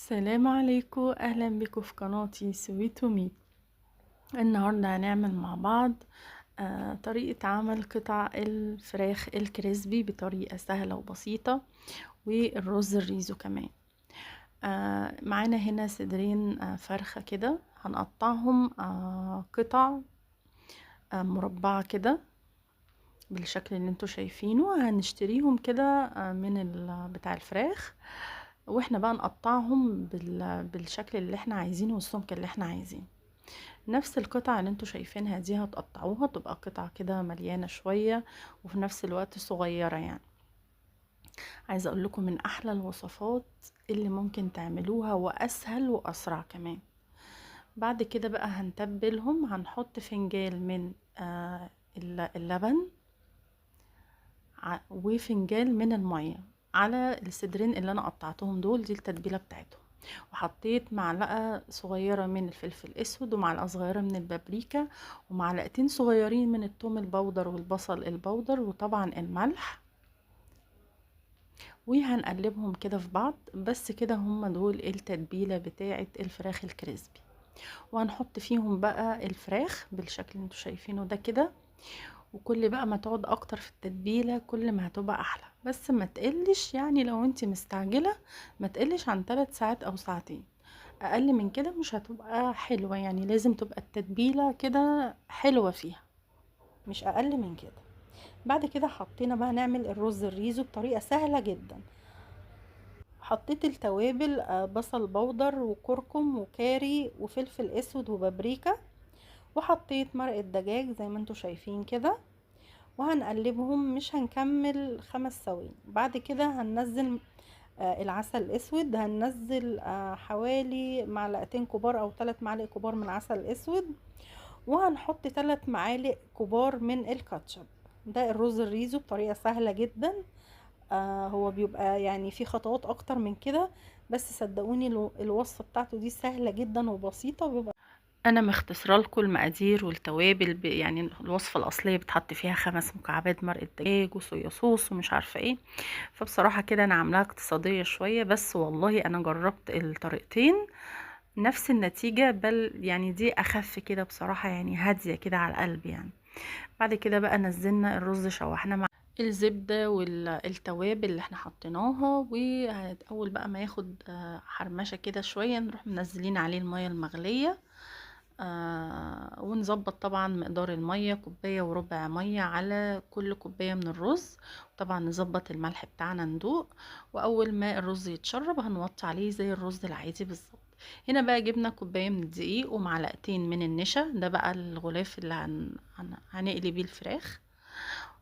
السلام عليكم، اهلا بكم في قناتي سويتو ميت. النهارده هنعمل مع بعض طريقة عمل قطع الفراخ ال crispy بطريقة سهلة وبسيطة، والرز الريزو كمان. معانا هنا صدرين فرخة كده، هنقطعهم قطع مربعة كده بالشكل اللي انتوا شايفينه. هنشتريهم كده من بتاع الفراخ، واحنا بقى نقطعهم بالشكل اللي احنا عايزينه والسمك اللي احنا عايزينه. نفس القطع اللي انتوا شايفينها دي هتقطعوها، تبقى قطع كده مليانة شوية وفي نفس الوقت صغيرة. يعني عايزة اقول لكم من احلى الوصفات اللي ممكن تعملوها، واسهل واسرع كمان. بعد كده بقى هنتبلهم. هنحط فنجان من اللبن وفنجان من المية على الصدرين اللي انا قطعتهم دول، دي التتبيله بتاعتهم. وحطيت معلقه صغيرة من الفلفل الاسود، ومعلقة صغيرة من البابريكا، ومعلقتين صغيرين من الثوم البودر والبصل البودر، وطبعا الملح. وهنقلبهم كده في بعض بس كده. هم دول التتبيله بتاعه الفراخ الكريسبي. وهنحط فيهم بقى الفراخ بالشكل اللي انتوا شايفينه ده كده. وكل بقى ما تقعد اكتر في التتبيله كل ما هتبقى احلى، بس ما تقلش، يعني لو انت مستعجلة ما تقلش عن 3 ساعات او ساعتين، اقل من كده مش هتبقى حلوة. يعني لازم تبقى التتبيله كده حلوة فيها، مش اقل من كده. بعد كده حطينا بقى نعمل الرز الريزو بطريقة سهلة جدا. حطيت التوابل، بصل بودر وكركم وكاري وفلفل اسود وبابريكا، وحطيت مرقه دجاج زي ما انتوا شايفين كده. وهنقلبهم، مش هنكمل 5 ثواني. بعد كده هننزل العسل الاسود، هننزل حوالي معلقتين كبار او 3 معالق كبار من العسل الاسود، وهنحط 3 معالق كبار من الكاتشب. ده الرز الريزو بطريقة سهلة جدا. هو بيبقى يعني في خطوات اكتر من كده، بس صدقوني الوصفة بتاعته دي سهلة جدا وبسيطة. وبيبقى انا مختصره لكم المقادير والتوابل، يعني الوصفة الاصلية بتحط فيها 5 مكعبات مرقه دجاج وصويا صوص ومش عارفه ايه، فبصراحة كده انا عاملاها اقتصادية شوية، بس والله انا جربت الطريقتين نفس النتيجة، بل يعني دي اخف كده بصراحة، يعني هادية كده على القلب يعني. بعد كده بقى نزلنا الرز، شوحناه مع الزبدة والتوابل اللي احنا حطيناها، واول بقى ما ياخد حرمشه كده شوية نروح منزلين عليه المية المغليه، ونظبط طبعا مقدار المية، 1.25 كوباية مية على كل كوباية من الرز. طبعا نظبط الملح بتاعنا ندوق، واول ما الرز يتشرب هنوطي عليه زي الرز العادي بالظبط. هنا بقى جبنا كوباية من الدقيق ومعلقتين من النشا، ده بقى الغلاف اللي هنقلي بيه الفراخ.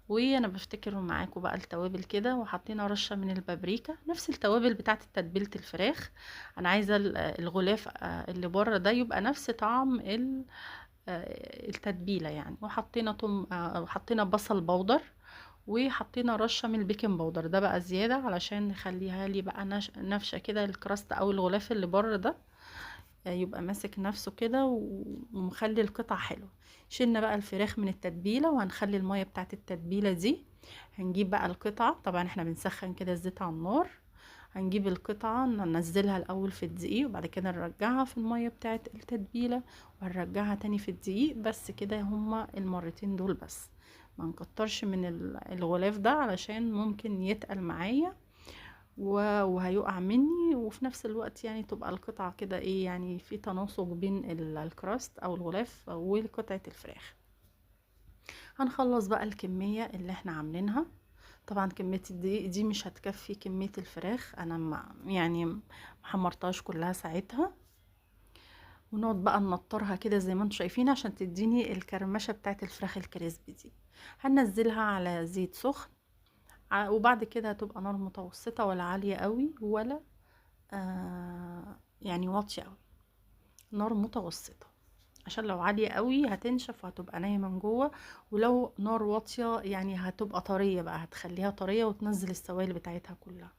وانا بفتكر معاكم بقى التوابل كده، وحطينا رشه من البابريكا، نفس التوابل بتاعه تتبيله الفراخ. انا عايزه الغلاف اللي بره ده يبقى نفس طعم التتبيله يعني. وحطينا توم، وحطينا بصل بودر، وحطينا رشه من ال baking powder، ده بقى زيادة علشان نخليها لي بقى نافشه كده، ال crust او الغلاف اللي بره ده يبقى ماسك نفسه كده ومخلي القطع حلوة. شلنا بقى الفراخ من التتبيله، وهنخلي المية بتاعت التتبيله دي. هنجيب بقى القطعة، طبعا احنا بنسخن كده الزيت على النار، هنجيب القطعة ننزلها الاول في الدقيق، وبعد كده نرجعها في المية بتاعت التتبيله، وهنرجعها تاني في الدقيق. بس كده هما المرتين دول بس، ما نكترش من الغلاف ده علشان ممكن يتقل معايا وهيقع مني، وفي نفس الوقت يعني تبقى القطعة كده ايه، يعني في تناسق بين الكراست او الغلاف وقطعة الفراخ. هنخلص بقى الكمية اللي احنا عاملينها. طبعا كمية الدقيق دي مش هتكفي كمية الفراخ، انا ما حمرتهاش كلها ساعتها. ونقعد بقى ننطرها كده زي ما انتم شايفين عشان تديني الكرمشة بتاعت الفراخ الكريسبي دي. هننزلها على زيت سخن، وبعد كده هتبقى نار متوسطة، ولا عالية قوي ولا يعني واطية قوي، نار متوسطة، عشان لو عالية قوي هتنشف وهتبقى نايمة من جوه، ولو نار واطية يعني هتبقى طرية بقى، هتخليها طرية وتنزل السوائل بتاعتها كلها.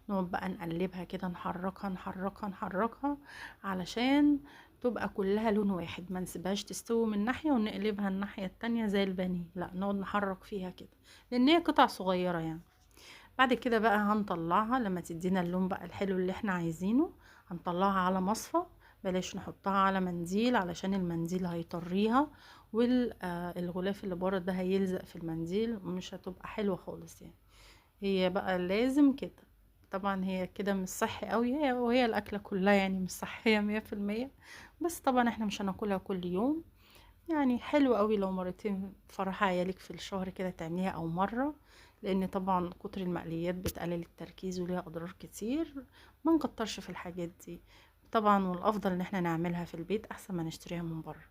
نقعد بقى نقلبها كده، نحركها نحركها نحركها علشان تبقى كلها لون واحد، ما نسيبهاش تستوي من ناحية ونقلبها الناحية التانية زي البانيه، لا نقعد نحرك فيها كده لان هي قطع صغيرة يعني. بعد كده بقى هنطلعها لما تدينا اللون بقى الحلو اللي احنا عايزينه، هنطلعها على مصفى، بلاش نحطها على منديل علشان المنديل هيطريها، والغلاف اللي بره ده هيلزق في المنديل، مش هتبقى حلوة خالص يعني. هي بقى لازم كده. طبعا هي كده مش صحي قوي، وهي الاكلة كلها يعني مش صحية 100%، بس طبعا احنا مش هناكلها كل يوم يعني. حلو قوي لو مرتين فرح عيالك في الشهر كده تعمليها، او مرة، لان طبعا كتر المقليات بتقلل التركيز وليها اضرار كتير، ما نكترش في الحاجات دي طبعا. والافضل ان احنا نعملها في البيت احسن ما نشتريها من بره.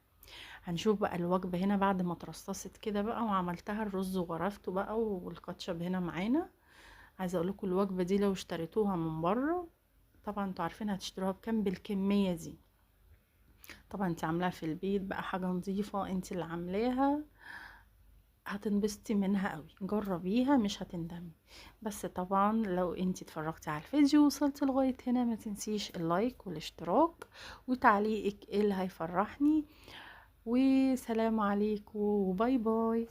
هنشوف بقى الوجبة هنا بعد ما ترصصت كده بقى، وعملتها الرز وغرفته بقى، والكاتشب هنا معانا. عايزه اقول لكم الوجبة دي لو اشتريتوها من بره، طبعا انتوا عارفين هتشتروها بكام بالكمية دي. طبعا انت عاملاها في البيت بقى، حاجة نظيفة انت اللي عاملاها، هتنبسطي منها قوي. جربيها مش هتندمي. بس طبعا لو انت اتفرجتي على الفيديو ووصلتي لغاية هنا، ما تنسيش اللايك والاشتراك وتعليقك اللي هيفرحني. وسلام عليكم وباي باي.